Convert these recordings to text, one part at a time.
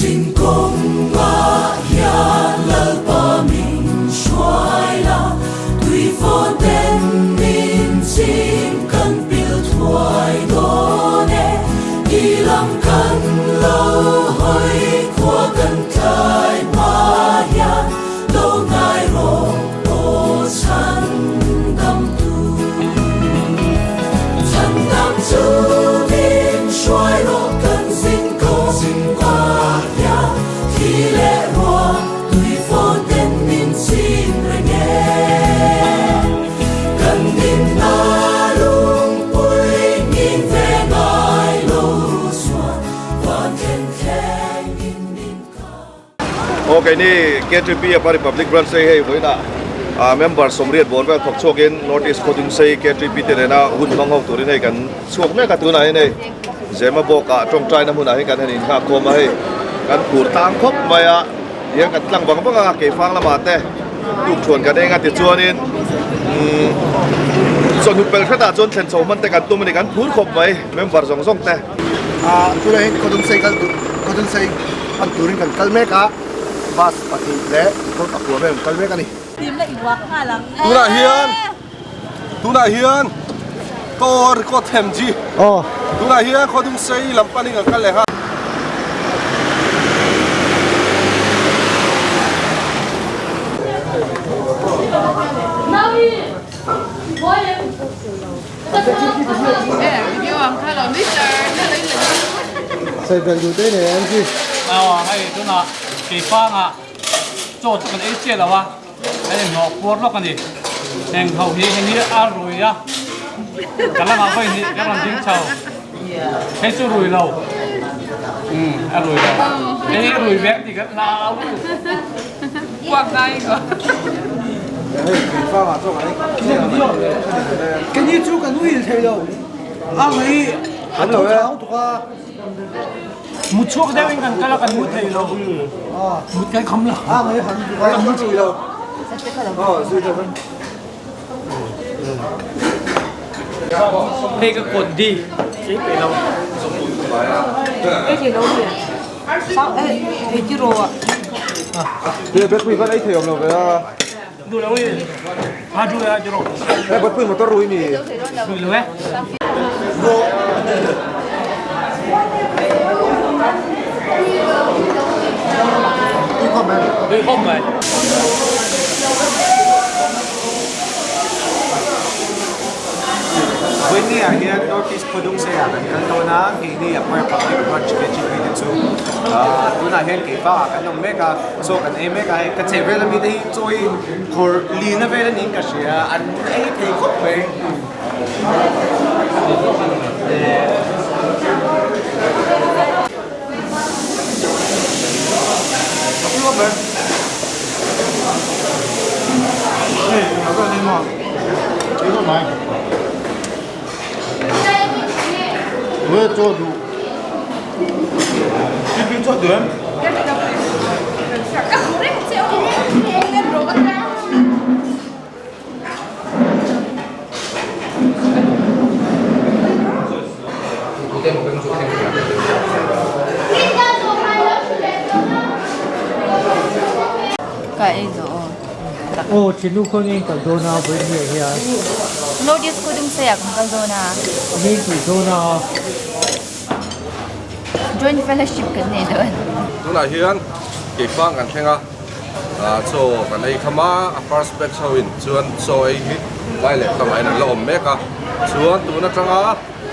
Zinkawngah hian Lalpa min hruai la, tuifawn ten min chim kan pil thuai dawn e. I lam kan lo hawi khua kan tlai hma hian lo ngai rawh aw chhan dam tu. Chhan dam chu min hruai rawh kan zin kawngah hian thli leh ruah tui fawn ten min chim reng e. Kan dinna lungpui ngin ve ngai lo chuan van thlen thleng in min kal. Aw keini KTP a Republic Branch te hei vawiinah member sawmriat bawr vel thawk chhuakin North East Khawdungsei KTP te nena hun hmang ho turin hei kan chhuak mek a tunah hian hei Zema bawkah tawngtaina hmunah hian kan han innghak khawm a hei kan phur tlang khawp mai a tihian kan tlang vang vang a keifang lamah te tukthuan kan eng a tichuanin umm chawhnu pel hretah chuan thlen chho hman te kan tum a ni kan phur khawp mai member zawng zawng te. Ah tunah hian Khawdungsei kal tur Khawdungsei pan turin kan kal mek a, bus pahnih leh motor pakua vel an kal mek a ni. Tunah hian tunah hian Tor record them ji tunah hian Khawdungsei lam panin kan kal leh nghal. Saibel duh te nei ang chi. Aw hei tunah keipangah chaw chu kan ei chiah lo a, kan inhlawh puar lawk a ni. Heng ho hi heng hi a rui a, ka lamah pawh in ka rawn ding chho. Hei chu rui lo, umm a rui lo. Hei hi rui vek tih kan hlau lutuk. Keini chu kan uil thei lo a ngei a tho thau tuk a. Mut chhuak deuh in kan kal a kan mu thei lo mut kan kham lo. A ngei han tuk a kan mu thei lo. Hei ka kawt di ei peih lo. Ei thei lo mi ei ti rawh. He Blackpink khan ei thei awm lo ve a. Duh lo i. Ha duh e ti rawh. He Blackpink motor rui mi. Rui lo e. Tui khawp mai. Vawinia hian North East Khawdungsei ah kan kal dawn a, keini a Upper Public Branch KGP te chu tunah hian keipa ah kan awm mek a, chaw kan ei mek a, hei ka chhehvel ami te hi chaw hi khawr lina vel a niin ka hria, an ei thei khawp mai. Ka ei zawh aw. Aw thinlung khaw ngei kal dawn a vawi hniah hian. North East Khawdungsei ah kan kal dawn a. Ngei tih dawn a. Joint fellowship kan nei dawn. Tunah hian keifang kan thleng a. Chaw kan ei kham a, a first batch ho in chuan chaw ei hi lai leh khamah hian an la awm mek a, chuan tun atanga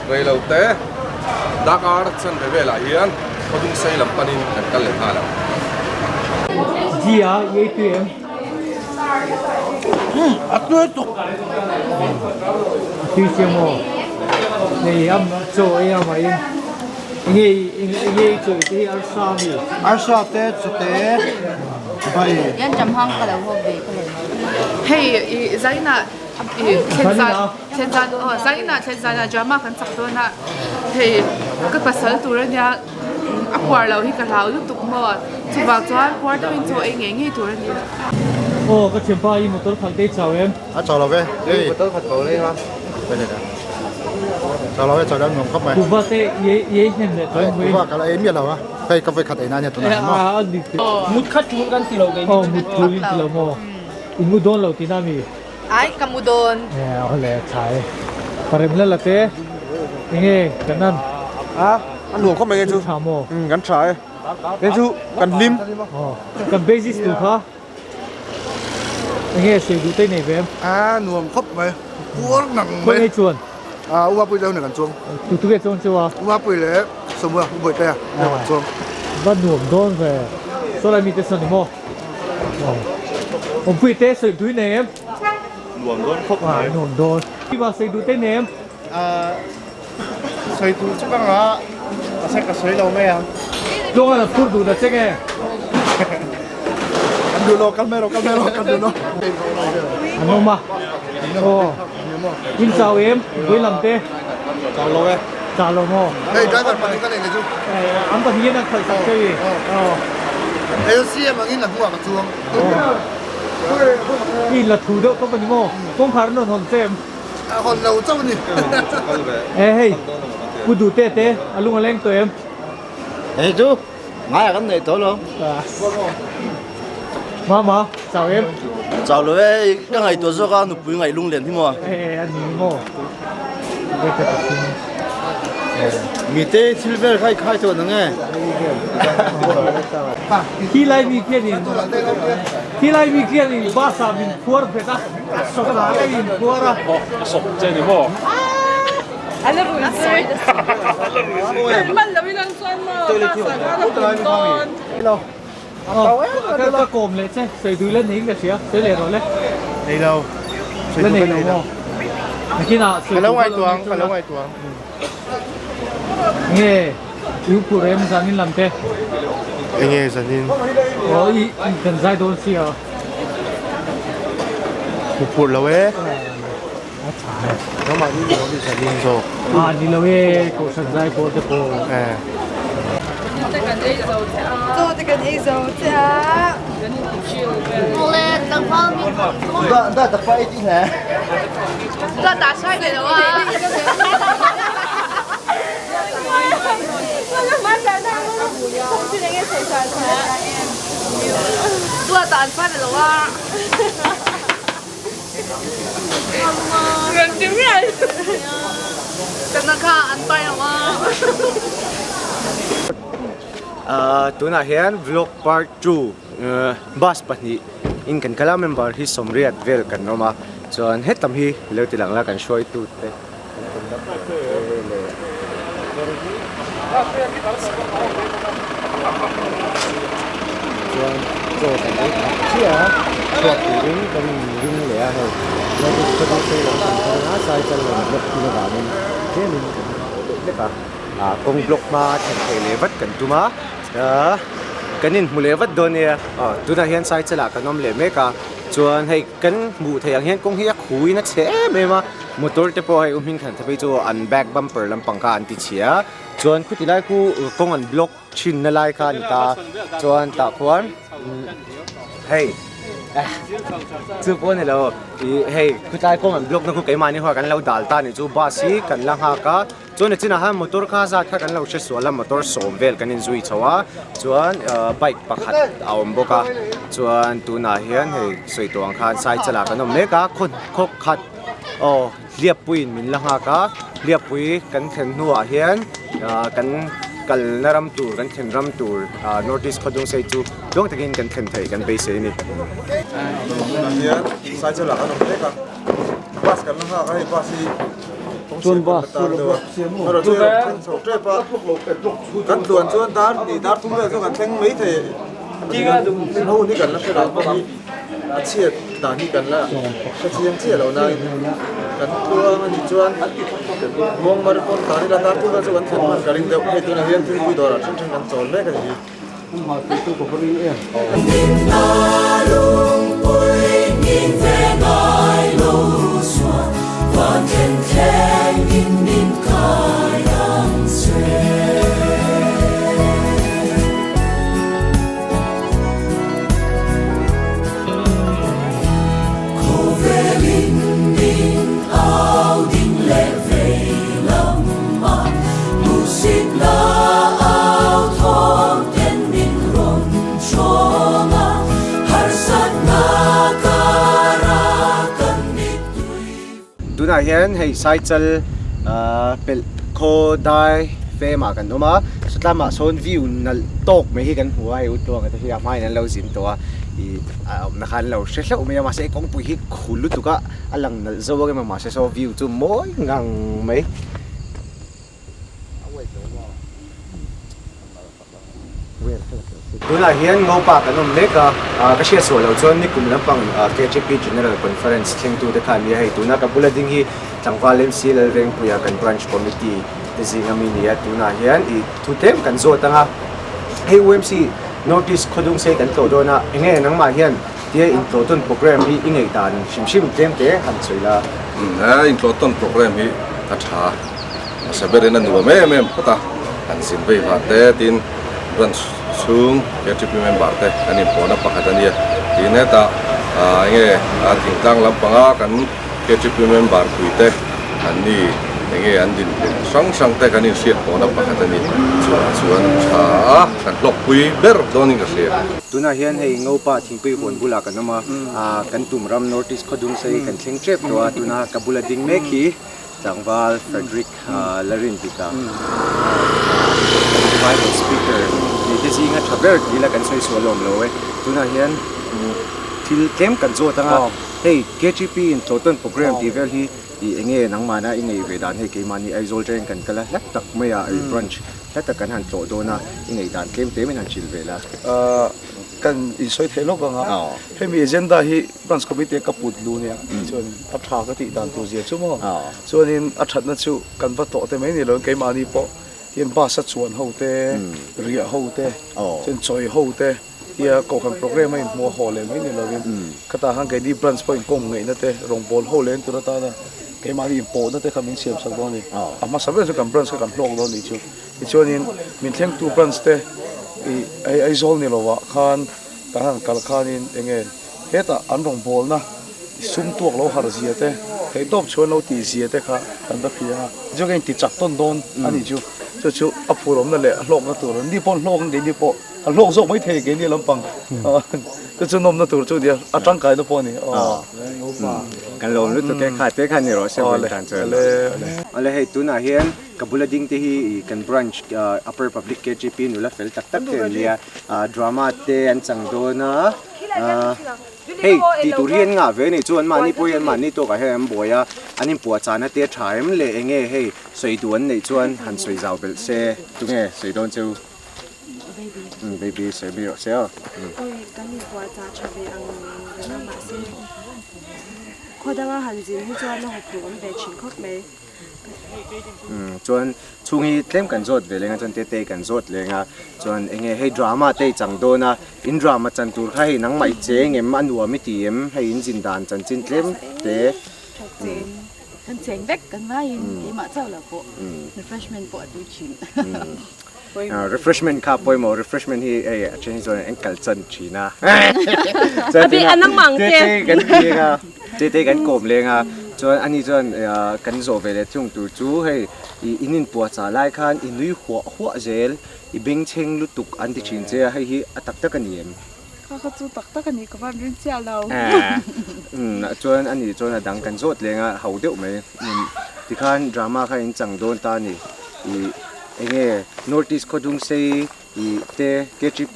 rei lo te darkar chanve velah hian khawdungsei lam panin kan kal leh nghal ang. Ji a i ei tui em? A tui tuk. A tui chiang maw? Hei a chaw ei a mah in. Enge enge i chawi te hi arsa a mi? Arsa te chawte bai. Yan cham hang ka lo hawp ve ka lo. Hei i zaina i thlen zan thlen zan aw zaina thlen zan ah drama kan chak dawn a hei ka pasal tur ania a puar loh hi ka hlau lutuk maw chuvang chuan puar deuhin chaw ei ngei ngei tur a ni. Aw ka thianpa i motor khalh te i chau em? A chau lo ve. Hei motor khalh ko lei ha. Chau lo e, chau lo nuam khawp mai. Kuhva te i ei hnem leh tawh em? Kuhva ka la ei miah lo a, hei ka vawikhat ei na ania tunah hian maw? Mut kha tul kan ti lo kei ni. Aw mut tul in ti lo maw? In mu dawn lo tihna mi? Ai ka mu dawn. Awle tha e. Parem la la te enge kan an? A a nuam khawp mai nge chu. Tha maw? Kan tha e. Nge chu kan hlim. Aw kan basis tur kha. Enge sawi duh te nei ve em? A nuam khawp mai. Puar ngang mai. Khawi nge chuan? A u Mapui leh kan chuang. Tu tu nge chuang chu a? U Mapui leh Sawmua U Bawitea leh kan chuang. Va nuam dawn ve. Saw lai mite sawn ni maw? Awmpui te sawi duh i nei em? Nuam dawn khawp mai. A nuam dawn. Kiva sawi duh te nei em? Sawi duh chu ka ngah mahse ka sawi lo mai ang. Tluang an phur duh ta che nge? Kan duh lo kal mai rawh kal mai rawh kan duh lo. An awm a. Aw. In chau em? Pui lam te. Chau lo e. Chau lo maw? Hei driver pahnih ka nei leh chu. An pahnih hian an khalh sak che i. Aw. Hei CM angin a hnungah ka chuang. I la thu deuh tawp a ni maw? Kawngkhar an rawn hawn che em? A hawn lo chauh a ni. E hei, Pu Dute te a lung a leng tawh em? Hei chu ngaiah kan neih tawh lo. Mama, chau em? Chau lo e, ka ngaihtuah zawk a nupui ngaih lung len hi maw? E a ni maw? Mite thil vel kha i khai tawh nang e. Khi lai mi khianin khi lai mi khianin bus ah min phuar phet a. Sawpa a in phuar a. A sawp che ni maw? A la rui sawi. Man lo in an chuan maw? Bus ah khan a pum dawn. Ka kawm leh che, sawi duh la nei in ka hria, sawi leh rawh le. Nei lo. La nei lo maw? Nakinah sawi Ka lo ngaihtuah ang, ka lo ngaihtuah ang. Nge i upur em zanin lam te? Enge zanin? Aw i kan zai dawn sia. Upur lo e. A tha e. Ramah ni lo ni zanin zawk. Ah ni lo e kohhran zai pawl te pawh. Eh. Chaw te kan ei zo che a. Chaw te kan ei zo che a. Mawle tlangval mi Da da da pa ei ti hle. Da da sai le lo a. Tua ta an sai le lo a. Ran ti mial. Kana kha an pai lo a. Tunah hian vlog part 2 bus pahnih in kan kal a member hi sawmriat vel kan awm a chuan hetam hi lo ti lang la kan hruaitu te kan conductor te leh chuan chaw kan ei phah chiah a chhuak turin kan in ring leh a hei notice khaw deuh te lam kan kal a sai chal rawn block thil avangin tlemin kan haw deuh hlek a ah kawng block hma thlen theih leh vat kan tum a ahh kan inhmu leh vat dawn nia aw tunah hian sai chalah kan awm leh mek a chuan hei kan hmuh theih ang hian kawng hi a khuin a chhe em em a motor te pawh hei u hming khan thapei chu an back bumper lampang kha an ti chhia chuan khuti lai khu kawng an block thin na lai kha a ni ta chuan tah khuan hei chu pawh a ni lo ih hei khutlai kawng an block na khu keimahni ho ah kan lo dal ta a nih chu bus hi kan la nghak a. Chuan nichinah khan motor kha zat kha kan lo hre sual a, motor sawm vel kan inzui chho a, chuan bike pakhat a awm bawk a, chuan tunah hian hei sawi tawh ang khan sai chalah kan awm mek a, khaw khat aw hliappuiin min la nghak a, hliappui kan thlen hnuah hian kan kalna ram tur kan thlen ram tur North East Khawdungsei chu tluang takin kan thlen theih kan beisei a ni. Tunah hian sai chalah kan awm mek a, bus kan la nghak a, hei bus hi. Chuan bus Kan tluan chuan dar hnih dar thum vel chu kan thleng mai thei ho ni kan la hre lo bawk a a chhiat dan hi kan la hre chiang chiah lo nain kan tluang a nih chuan muangmar pawn tan ila dar thum vel chu kan thlen hman ka ring deuh hei tunah hian thingpui dawrah then then kan chawl mek a ni hi. Tunah hian hei Saichal pelh khaw dai fem ah kan awm a, sawtlamah sawn view nalh tawk mai hi kan hmu a, hei Utluanga te hi a hmain an lo zin tawh a, ih a awmna kha an lo hre hlauh mai a, mahse kawngpui hi khu lutuk a, a lang nalh zo ang em a, mahse saw view chu mawi ngang mai. Tunah hian Ngopa kan awm mek a, ka hriat suah loh chuan nikum lampang KTP General Conference thlengtute kha an ni a, hei tuna ka bula ding hi Tlangval MC Lalrengpuia kan Branch Committee te zinga mi ni a, tunah hian i thu tlem kan zawt ang a, hei UMC North East Khawdungsei kan tlawh dawn a, enge nangmah hian tia intlawhtawn program hi i ngaih dan hrim hrim tlem te han sawi la. He intlawhtawn program hi a tha. Hmasa berin a nuam em em phawt a, han zin vei vah te tin branch chhung KTP member te kan inpawhna pakhat a nia tiin hetah ah enge a thingtlang lampanga kan KTP member pui te an ni enge an dinhmun hrang hrang te kan inhriat pawhna pakhat a ni chuvang chuan tha a kan hlawkpui ber dawnin ka hria. Tunah hian hei Ngopa thingpui huan bulah kan awm a, ah kan tum ram North East Khawdungsei kan thleng tep tawh a, tuna ka bula ding mek hi Tlangval Frederick Larindika Bible speaker ni te zinga tha ber tih ila kan sawi sual awm lo e. Tunah hian thil tlem kan zawt ang a, hei KTP in tlawhtawn program tih vel hi ih enge nangmahna i ngaih ve dan hei keimahni Aizawl atangin kan kal a hla tak mai a branch hla tak kan han tlawh dawn a i ngaih dan tlem tlem in han hrilh ve la. Kan insawi theih lawk ang a, hemi agenda hi Branch Committee a ka put lu nia chuanin a tha ka tih dan tur zia chu maw chuanin a thatna chu kan va tawh te mai ni lo keimahni pawh hian bus a chuan ho te riah ho te chuan chawi ho te tia kohhran program a inhmuh a haw leh mai ni lovin khatah khan keini branch pawh inkawm ngaihna te rawngbawl ho leh entur atana keimahni inpawhna te kha min siam sak dawn a ni a hmasa ber chu kan branch kha kan hlawk dawn a nih chu tichuanin min thlengtu branch te ih Aizawl ni lovah khan kan han kal khanin enge. Hetah an rawngbawlna sum tuak lo harh zia te, theihtawp chhuan lo tih zia te kha kan va hria a. Chu ka inti chak tawn dawn a nih chu. Chu chu a phurawmna leh a hlawkna tur a ni pawh an hlawk ang keini pawh a hlawk zawk mai thei keini lampang. Chu chu nawmna tur chu nia a tangkaina pawh a ni. Kan lawm lutuk e, kha te kha ni rawh se vawiin tan chuan. Awle hei tunah hian ka bula ding te hi kan branch Upper Public KGP nula fel tak tak te an nia. Drama te an chang dawn a. Hei tih tur hi an ngah ve anih chu anmahni pawh hi anmahni tawkah hian an buai a, an inpuahchahna te a tha em le enge hei sawi duh an neih chuan han sawi zau belh se tunge sawi dawn cheu umm baby sawi mai rawh se aw. Awi kan inpuahchah tha ve ang reng a mahse khaw danga han zin hi chuan a huphurh awm ve thin khawp mai. Chuan chhung hi tlem kan zawt ve leng a chuan tete kan zawt leng a chuan enge hei drama te i chang dawn a in drama chan tur kha hei nangmah i cheng em a nuam i ti em hei in zin dan chanchin tlem te Kan cheng vek kan ngaiin keimah chauh lo pawh refreshment pawh a tui thin. Refreshment kha pawimawh refreshment hi hei a then hi chuan an kal chan thin a tete kan leng a tete kan kawm leng a chuan ani chuan kan zawh ve leh thung tur chu hei i in inpuahchah lai khan i nui huah huah zel i bengchheng lutuk an ti thin che a hei hi a tak tak a ni em? Kha kha chu tak tak a ni ka van ring chiah lo. Chuan ani chuan a dang kan zawt leng a ho deuh mai tikhan drama kha in chang dawn ta a ni ih enge North East Khawdungsei ih te KTP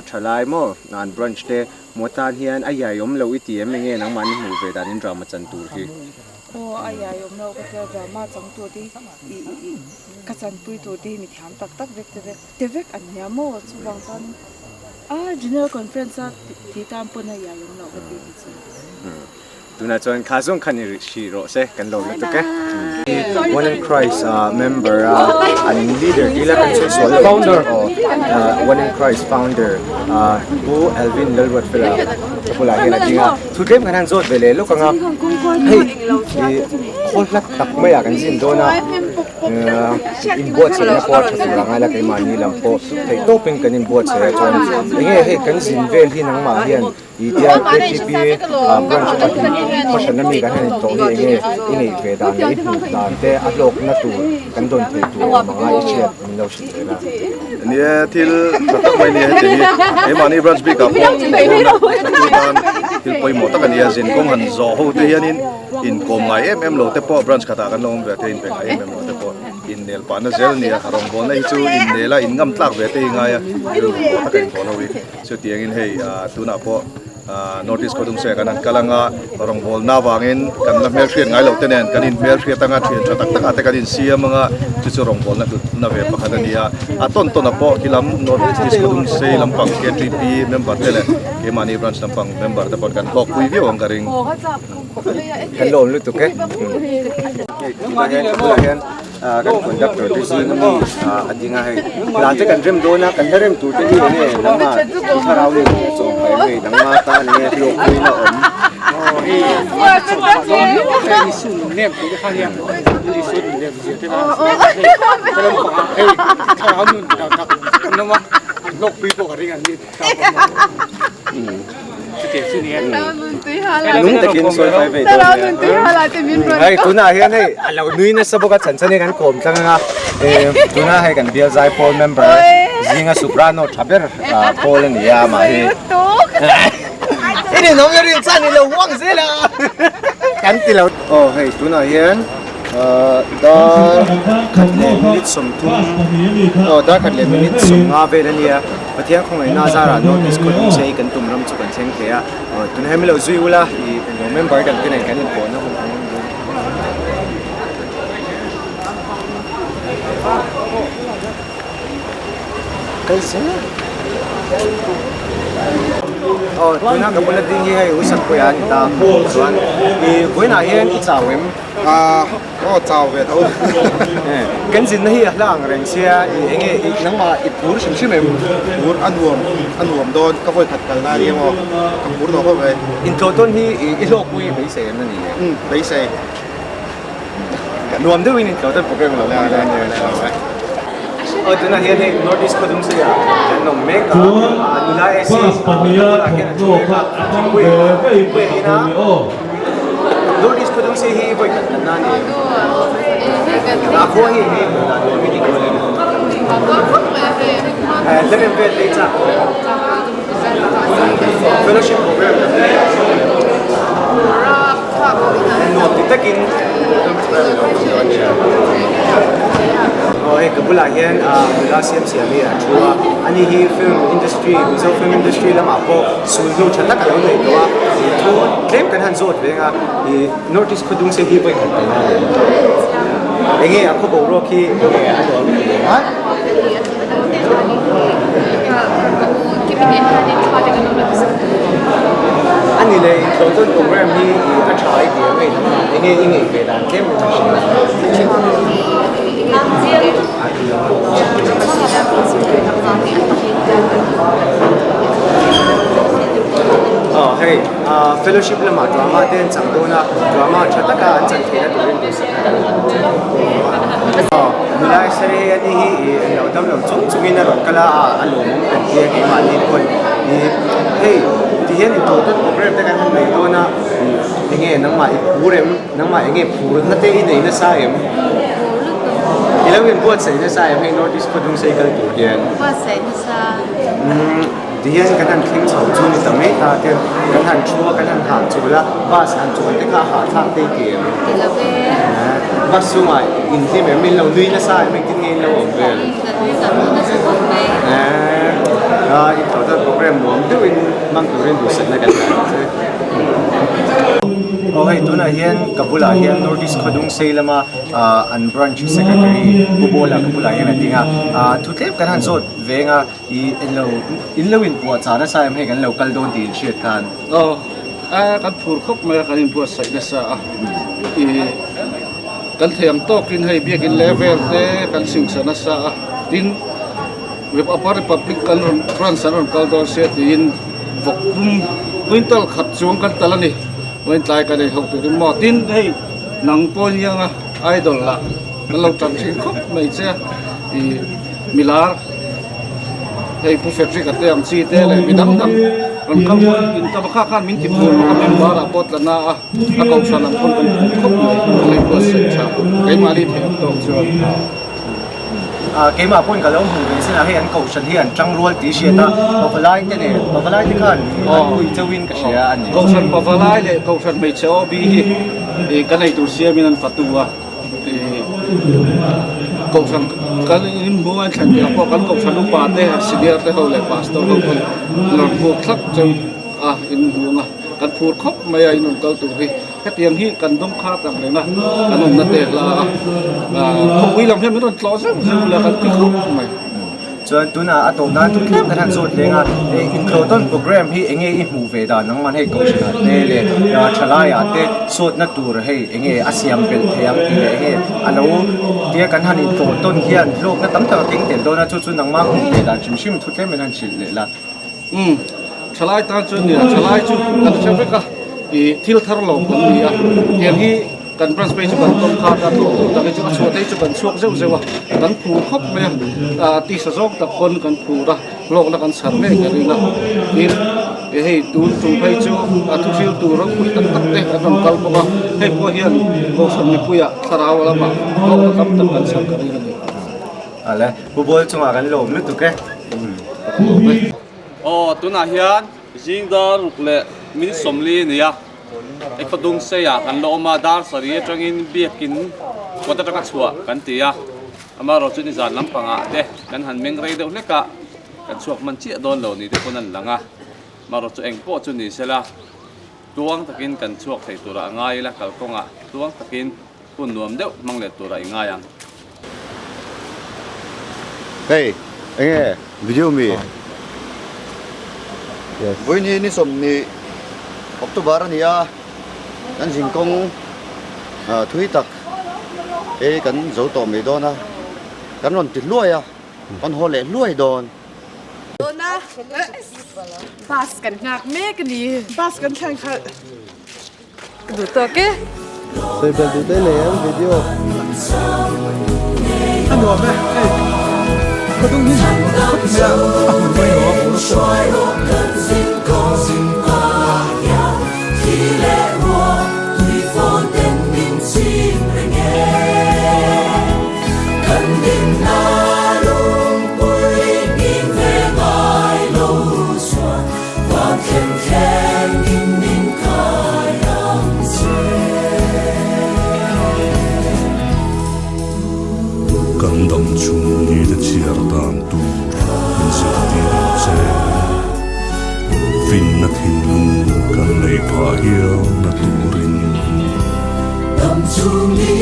thalai maw an branch te maw tan hian a iai awm lo i ti em enge nangmahni hmuh ve dan in drama chan tur hi. Aw a iai awm lo ka tia drama chang tur te hi ih ih ka chanpui tur te hi mi thiam tak tak vek te vek te vek an nia maw chuvang chuan A General Conference a ti tan pawn a iai awm loh ka ti hi chu. Tunah chuan kha zawng khan i hrih rawh se kan lo lutuk e. One in Christ member a an leader tih ila kan sawi sual lo Founder. One in Christ founder Pu Alvin Lalruatfela ka bulah hian a ding a. Thu tlem kan han zawt ve leh lawk ang a. Hei i khawl hlat tak maiah kan zin dawn a. Inbuatsaihna pawh a tha tur ang a la keimahni lam pawh theih tawpin kan inbuatsaih a chuan enge hei kan zin vel hi nangmah hian i tia KTP branch pahnih khawhran ami kan han intawh hi enge i neih ve dan leh i hmuh dan te a hlawkna tur kan dawn theih tur awm anga i hriat min lo hrilh ve la. Nia thil tha tak mai nia heti hi keimahni branch bikah pawh hlawkna tha tur tan thil pawimawh tak a ni a zin kawng han zawh ho te hianin. Inkawm ngai em em lo te pawh branch khatah kan lo awm ve te, inbe ngai em em lo te pawh innel pahna zel a ni a, rawngbawlna hi chu innel a, inngam tlak ve te hi ngai a, rilru pawh taka inbawl ho hi chutiangin hei tunah pawh North East Khawdungsei ah kan han kal anga rawngbawlna avangin kan la hmelhriat ngai loh te nen kan inhmelhriat anga thian tha tak takah te kan insiam anga chu chu rawngbawlna hlutna ve pakhat a ni a, a tawn tawn ah pawh khi lam North East Khawdungsei lampang KTP member te leh keimahni branch lampang member te pawh kan hlawkpui viau ang ka ring. Kan lawm lutuk e. Tunah hian ka bulah hian kan conductor te zing ami a ding a hei. Hla te kan rem dawn a, kan hla rem tur te hi enge nangma thlarau leh enge chaw phai enge nangma tan enge hlawkpuina awm. Nung takin sawi fai ve dawn nia. Hei tunah hian hei a lo nui nasa bawk a chhan chhan hi kan kawm tlang anga tunah hei kan bial zaipawl member zinga soprano tha ber pawl a ni a amah hi. I ninawm la rin chuan i lo huang zel a kan ti lo. Aw hei tunah hian dar khat leh minute 30 aw dar khat leh minute 50 vel a nia. Pathian khawngaihna a zarah North East khawdung che hi kan tum ram chu kan thleng thei a, tunah hian milo zui ula i November dang te nen kan inpawhna hun ang awm dawn. Kal zel. Aw tuna ka bula ding hi hei Usak Puia a ni ta chuan i vawiinah hian i chau em? Aw chau ve tho. Kan zinna hi a hla ang reng sia i enge i nangmah i phur hrim hrim em? Phur a nuam a nuam dawn ka vawi khat kalna a ni emaw ka phur tawh khawp mai. Intlawh tawn hi i hlawkpui i beisei em na ni e? Umm beisei. Nuam deuhin intlawh tawn program lo la a ni e. Aw tunah hian hei North East khawdung seiah kan awm mek a, nula AC bulah hian a thu mek a, thingpui thingpui a in a. North East khawdung sei hi vawi khat kanna a ni em? A khua hi enge hmuh dan nuam i ti kual em? Hlarem vel lei chak Fellowship program kan nei a. Nuam ti takin program lo awm dawn nia. Aw hei ka bulah hian nula siam siam hi a thu a, ani hi film industry Mizo film industry lamah pawh sul hnu tha tak a lo nei tawh a, ih thu tlem kan han zawt veng a, ih North East khawdung se hi vawi khat tel a ni. Enge a khaw boruak hi enge a nuam i ti a? Ani leh inthlawh chuan program hi ih a tha i ti ang a in enge i ngeih ve dan tlem in a hria. Aw hei fellowship lamah drama te an chang dawn a, drama tha taka an chan theihna turin duhsakna kan han che. Aw nula Estheri hei ani hi ih englo damlo chung chungin a rawn kal a, a lawmawm kan tia keimahni pawn ih hei tihian intawhtawn program te kan han nei dawn a ih enge nangmah i phur em? Nangmah enge phurna te i nei nasa em? I lo inbuatsaih nasa em hei North East khawdung sei kal tur hian? Buatsaih nasa. Umm tihian kan han thleng chho chu ni ta mai ta tian kan han thu a kan han hah chul a bus han chuan te kha a hahthlak te i ti em? Ti lo e. Bus chungah inhlim em? In lo nui nasa em? Engtin nge in lo awm vel? Kan nui kan nui nasa khawp mai. Eeh intotal program nuam deuhin hmang turin duhsakna kan la ang che. Aw hei tunah hian ka bulah hian North East Khawdung sei lama an branch secretary Pu Bawla ka bulah hian a ding a, thu tlem kan han zawt veng a, ih englo in lo inpuahchah nasa em hei kan lo kal dawn tih in hriat khan. Aw kan phur khawp mai a kan inbuatsaih nasa a, ih kan thei ang tawkin hei biakin level te kan singsa nasa a, tin Upper Republic kan rawn branch an rawn kal dawn sia tiin vawk pum quintal khat chuang kan tal a ni. Vawiin tlai kan ei ho turin maw tin hei nang pawh inianga idol lah kan lo tan thin khawp mai che a ih milar hei Pu Frederick a te ang chi te leh mi dang dang rawn kal pawh in tam a kha khan min ti phur bawk a member ah pawh tla na a a kohhran ang pawn kan phur khawp mai kan lo inbuatsaih tha keimahni theih ang tawk chuan. Keimah pawhin ka lo hmuh ve sin a, hei an kohhran hi an tangrual tih hriat a, pavalai te nen, pavalai te khan an pui chauhin ka hria a ni. Kohhran pavalai leh kohhran hmeichhe OB hi Ih kan eitur siamin an fatu a, ih kohhran kan in hmung a thlen piah pawh kan kohhran upa te senior te ho leh pastor ho pawn lawr buk thlap cheu a in hmung a kan phur khawp mai a in rawn kal tur hi hetiang hi kan dawng khat ang reng a kan awmna te hla a khawpui lam hian min rawn tlawh zeuh zeuh la kan ti khawp mai. Chuan tunah a tawp nan chu tlem kan han zawt leng a, hei intlawhtawn program hi enge i hmuh ve dan ang man hei kohhranah te leh thalaiah te sawtna tur hei enge a siam belh thei ang tih leh enge a lo tia kan han intlawhtawn hian hlawkna tam tak a keng tel dawn a chu chu nangmah hmuh ve dan hrim hrim thu tlem in han hrilh leh la. Umm thalai tan chuan nia thalai chu kan hre vek a ih thil thar lo kan ni a tiang hi Kan branch phei chu kan tawng khat a, tlawh tur tak hi chu a chhuah te hi chu kan chhuak zeuh zeuh a, kan phur khawp mai a, ah tisa zawng tak pawn kan phur a, hlawkna kan chhar ngei ka ring a, tin hei tun tum phei chu a thu hril tur ropui tak tak te an rawn kal bawk a, hei pawh hian Kohhran mipuiah thlarau lamah hlawkna tam tak kan chhar ka ring a ni. Ale, Pu Bawl chungah kan lawm lutuk e. Ka lawm e. Aw, tunah hian zing dar ruk leh minute 40 a ni a. Ekhawdung seiah kan la awm a, dar sarih atangin biakin kawt atanga chhuah kan ti a, amaherawh chu nizan lampangah te kan han meng rei deuh hlek a, kan chhuak hman chiah dawn lo ni te pawn an lang a, amaherawh chu eng pawh chu ni sela tluang takin kan chhuak thei turah a ngai ila kalkawngah tluang takin hun nuam deuh hmang leh turah i ngai ang. Hei, enge video mi? Yes. Vawiin hi ni 20 October a ni a, kan zingkawng thui tak e kan zo tawh mai dawn a, kan rawn ti hluai a, kan haw leh hluai dawn. Dawna bus kan nghak mek a ni. Bus kan thlen khalh. Ka duh tawk e. Sawi bel duh daih nei ang video. A nuam e, hei khawdung hi khawp mai a, a hmun mai lo a Kan dam chhung ni te chhiar dan tur min zirtir ang che. Finna thinlung kan nei phah hial na turin. Dam chhung ni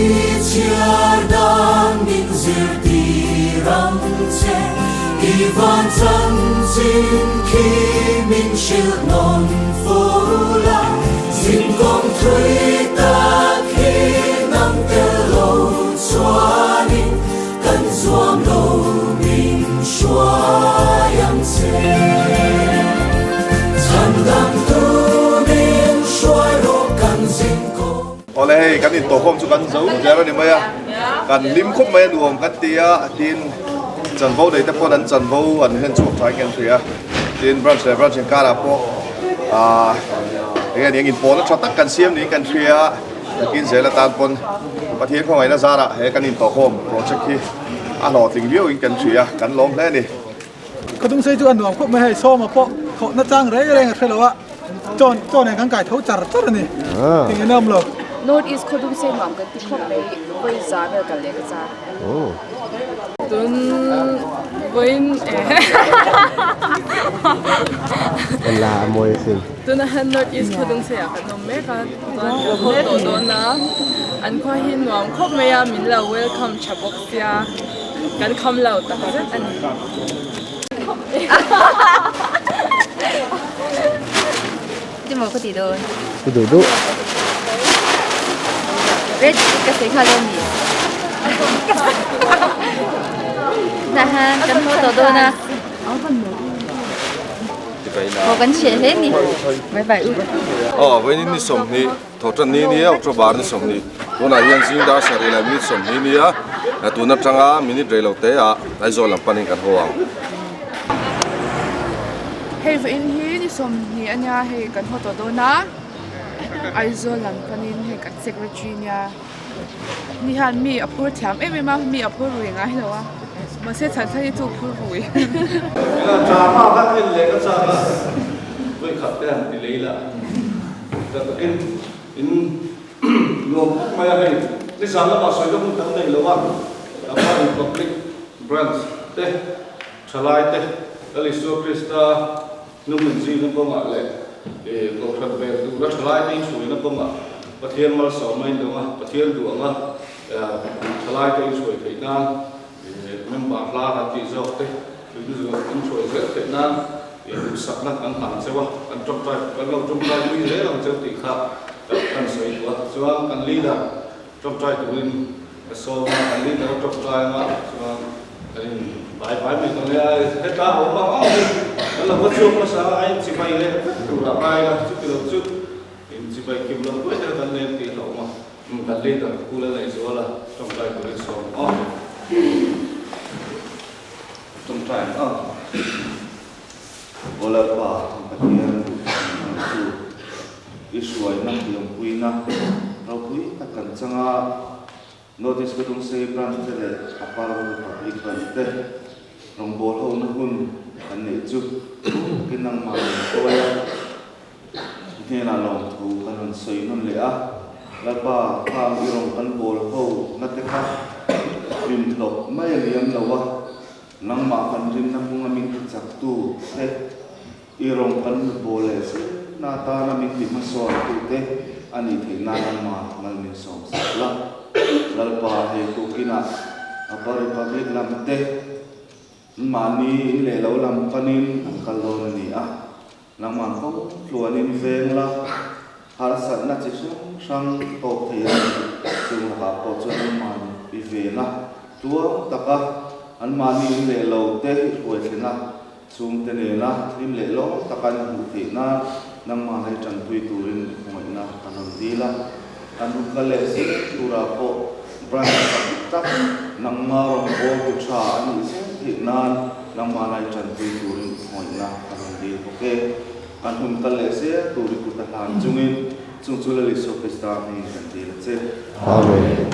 chhiar dan min zirtir ang che. I van chanchin khi min hrilh nawn fo la, zin kawng thui tak hi nang tel lo chuanin kan zuam lo min hruai ang che. Chhandam tu min hruai rawh kan zin kawng. Awle hei kan intawhkhawm chu kan zo der a ni mai a, kan hlim khawp mai a nuam kan ti a, tin chanvo nei te pawn an chanvo an hlen chhuak thain kan hria, tin branch leh branch inkarah pawh aah eng nge ni ang inpawhna tha tak kan siam niin kan hria, nakin zel atan pawn Pathian khawngaihna zarah he kan intawhkhawm project hi a hlawhtling viau in kan hria, kan lawm hle a ni. Khawdung sei chu a nuam khawp mai hei sawma pawh thawhna chang reng reng a hre lo a chawn chawn nen kan kai tho char char a ni eng in awm lo. North East Khawdung sei nuam kan ti khawp mai vawi za vel kal leh ka chak. Tun vawiin Ella a mawi asin. Tuna han North East Khawdung sei ah kan awm mek a chuan kan haw tawh dawn a an khua hi nuam khawp mai a min lo welcome tha bawk sia. Kan kham lo tak zet a ni. Ti maw ka ti dawn? Ka duh duh. Red ka sawi nghal dawn ni. Tah hian kan haw tawh dawn a. Haw kan chhiah hle ni. Bye bye u. Aw vawiin ni 20 Thawhṭan ni nia October ni 20 tunah hian zing dar sarih leh minute 20 nia tun atanga minute rei lo te ah Aizawl lam panin kan haw ang. Hei vawiin hi ni 20 a nia hei kan haw tawh dawn a Aizawl lam panin hei kan secretary nia ni hian mi a phur thiam em em a mi a phur rui ngai lo a mahse chhan chhan hi chu a phur rui. Drama kha en leh ka chak a vawikhat te han ti lei la. Ka takin in Nuam khawp mai a hei, nizan lamah sawi hun kan nei lo a, Apa Republic Branch te, Thalai te, Lal Isua Krista hnung inzirna kawngah leh Kohhran vel tura thalai te inhruaina kawngah Pathian malsawm a indawng a, Pathian duh anga thalai te inhruai theih nan member hla kan tih zawk te inhruai zel theih nan duhsakna kan hlan cheu a, kan tawngtai kan lo tawngtai pui zel ang cheu tih kha kan sawi duh a, chuan kan leader Tawngtai turin ka sawm a, kan leader a tawngtai anga chuan kan in bai bai mai dawn nia, heta a awm ang ang hi kan lo va chhuak hmasa a, a inchibai leh vek turah ngai ila, chuti lo chu inchibai kim lo buai te kan nen tih hlauh awm a, kan leader Pu Lalneihzuala tawngtai turin sawm ang aw. Tawngtai ang aw. Aw Lalpa, Pathian duhthlanna ang chu i hruaina thiampuina ropui tak kan chang a, North East Khawdungsei Branch te leh Upper Republic Branch te rawngbâwl hona hun kan neih chu tum takin nangmah min hruai a, i hnenah lawmthu kan rawn sawi nawn leh a, Lalpa, khang i rawn kan bâwl hona te kha hlimhlawp mai a liam lo a, Nangmah kan rinna hmunga min ti chaktu te, i rawng kan hmu bawl leh zel na atana min ti hmasawn tu te a nih theih nan nangmah mal min sawm sak la. Lalpa hei tukinah Upper Republic lam te mahni in leh lo lam panin an kal dawn a ni a, nangmah kawng tluanin veng la, harsatna chi hrang hrang tawk thei a ni. Chung lakah pawh chuan nangmah i ven a, Tuang taka anmahni in leh lo te i hruai thlen a, chhungte nena hlim leh lawm taka an hmuh theih nan nangmah hlei tanpui turin i khawngaihna kan rawn dil a. An hun kal leh zel turah pawh branch tak tak nangma rawn bawl tu tha a nih zel theih nan nangmah hlei tanpui turin i khawngaihna kan rawn dil bawk e. An hun kal leh zel tur i kut a hlan chungin Chung chu Lal Isua Krista hmingin kan dil a che. Amen.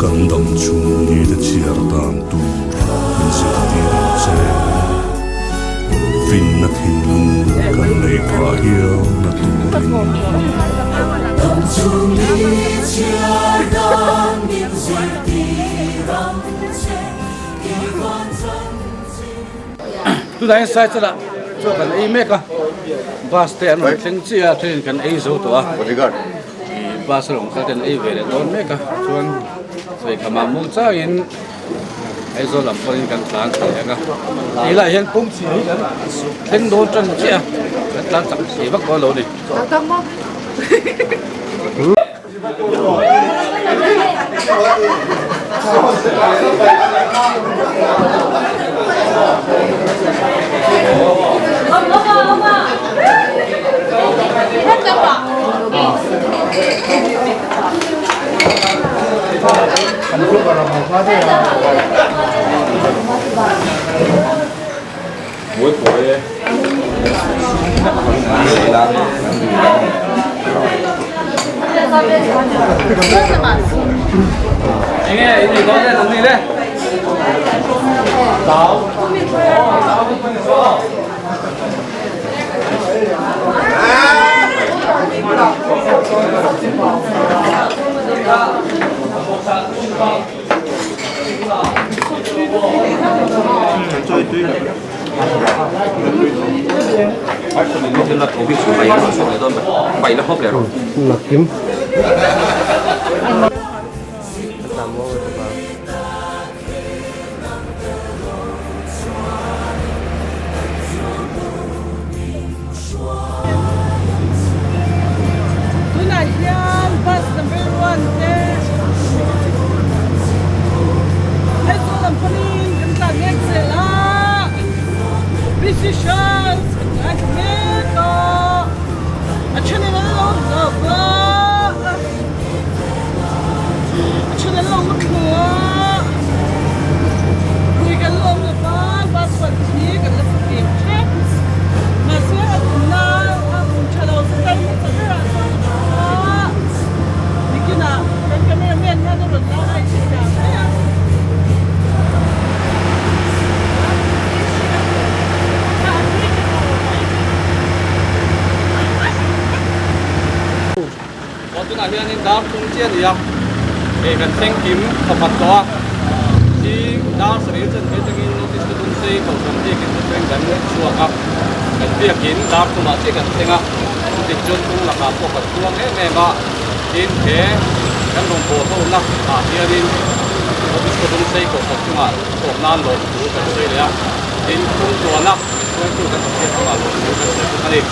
Kan dam chhung ni te chhiar dan tur min zirtir ang che. Finna thinlung kan nei phah hial na turin. Dam chhung ni chhiar dan min zirtir ang che. Tunah hian sai chawlh ah chaw kan ei mek a bus te an rawn thleng chiah a train kan ei zo tawh a ih bus a rawn kal te an ei ve leh dawn mek a chuan veikham ah mung changin Aizawl lam pawhin kan tlan thei ang a tih lai hian kawng chhia hi kan thleng dawn tan chiah a kan tlan chak thei vak dawn lo a ni. Tunah hian bus number one te Aizawl lam panin kan tlan mek zel a, musicians kan ngaithla mek a, a then in an lo zap a, a then an lo mu thlu a, rui kan la awm lo va, bus one hi kan la fim tep mahse a awmna a awm tha lo chu kal hmasa berah chuan a thu a, nikinah kan camera man hian a rawn la a inhrethiam mai a. Aw tunah hianin dar tum chiah a ni a, hei kan thleng kim thawkhat tawh a, zing dar sarih chanve atangin notice ka tum sei kohhran biakin te chuan kan chhuak a, kan biakin dar tumah chiah kan thleng a, chutin chuan kawng lakah pawh kan tluang em em a, tin he kan rawn bawl ho na ah hianin notice ka tum sei kohhran chungah thawk nan lawm thu kan sawi leh a, tin kawng tluana min hruaitu kan Pathian chungah lawm thu kan sawi bawk a ni.